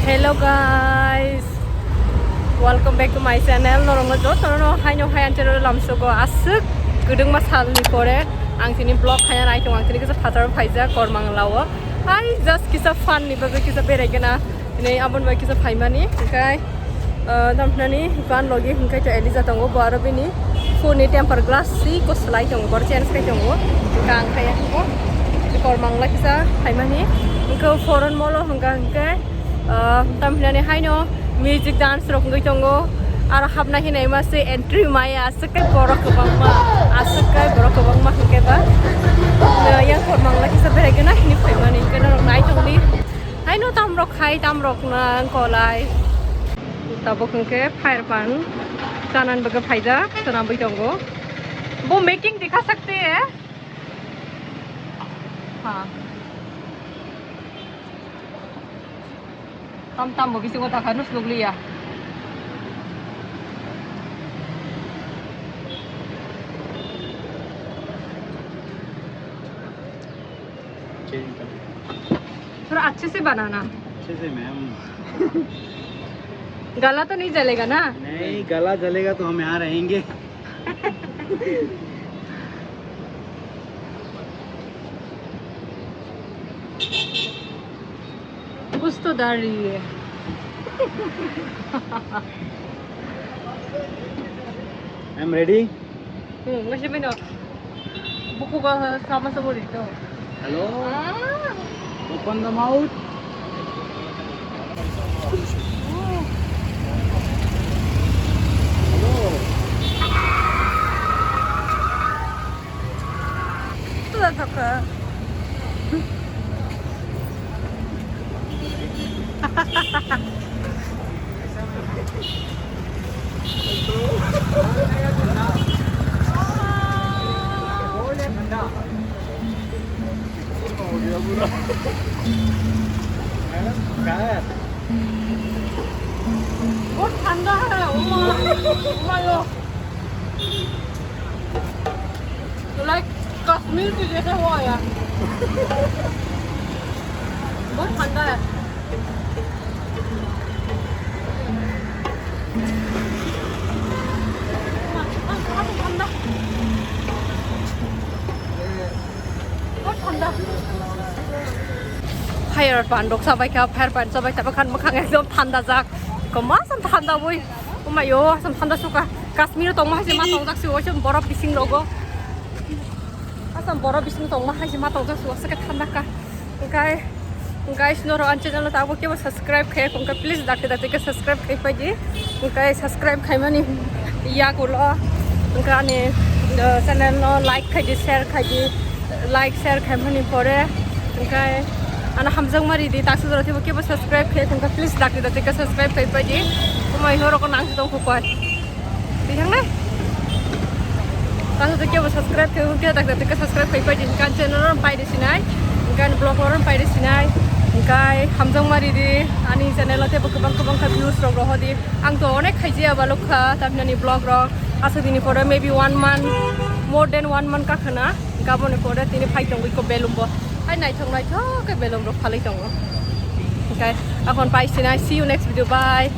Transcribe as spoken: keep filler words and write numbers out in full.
Hello guys, welcome back to my channel. Norokno jotono haino hai ang channel lamsogo aswk kwdwngma salni pore ang tini vlog khaina nai tongo, ang tini kisa phatar phaijak Kormangla o. Hai just kisa fun ni bagwi kisa beraigena, tini aboni bai kisa phaimani, hwnkhe, ah, tamhinani hwnkhe ani logi hwnkhe to Eliza tongo, bo aro bini phone ni temper glass si ko swlai tongo, bo change khai tongo, hwnkhe ang khai tongo. Kormangla kisa phaimani, hwnkhe Foreign Mall o hwnkha hwnkhe, ah, tamhinani haino music dance rok wngwi tongo, aro hapna hinwi ma se entry maya, aswk kai borok kwbangma, aswk kai borok kwbangma hwnkhe ba, ah, yang Kormangla kisa beraigena hinwi phaimani, hwnkhe norok naitokdi. Haino tamrok khai, tamrok na kolai. Tabuk hwnkhe fire pan chanan bagwi phaijak, swnamwi tongo. Bo making dikha sakte hai. Ha. Tam tam bo bisingo thakha, nus nukliya. थोड़ा अच्छे से बनाना। अच्छे से मैम। गला तो नहीं जलेगा ना? नहीं, गला जलेगा तो हम यहाँ रहेंगे। कुछ तो डाल रही है। I'm ready. Hmm, masih minum. Buku ka sama sama dito. Hello. Ah. Open the mouth. Ito na taka. बहुत ठंडा है। Oh my, oh my God. Like Kashmir के जैसे हुआ यार। बहुत ठंडा है। ठंडा। बहुत ठंडा। Fire pan rok sabai kha, fire pan sabai kha, bakhan bakhan ekdom thanda jak. Koma sam thanda boi. Omayo, sam thanda suka. Kashmir tongma hai se ma tongjak se, oiso borok bising rogo. Asam borok bising tongma hai se ma tongjak se, oiso khe thanda kha. Hwnkhe, guys, norok ani channel o tabuk kebo subscribe khe, hwnkhe please dakti dakti khe subscribe khai pai di. Hwnkhe subscribe khaimani yagulo. Hwnkhe ani, uh, channel no like khai di, share khai di. Like, share khaimani pore, hwnkhe ano hamjakma ridi, taksa jora teibo kebo subscribe khe, hwnkhe please dakti dakti khe subscribe khai pai di. Omayo rok nang tong kho koi. Twihangnai? Tang twi kebo subscribe khe, hwnkhe tak tak khe subscribe khai pai di, hwnkhe ani channel rok pai di sinai, hwnkhe ani vlog rok pai di sinai, hwnkhe hamjakma ridi, ani channel o teibo kwbang kwbang khe views rok rohor di. Ang to onek khaijaya balok kha, tamhinani vlog rok, aswk dini pore maybe one month, more than one month kakhwna, hwnkhe aboni pore tini phai tongo iko belum bo, hai naithok naithok khe belum rok phalwi tongo, hwnkhe akhon pai sinai, see you next video, bye.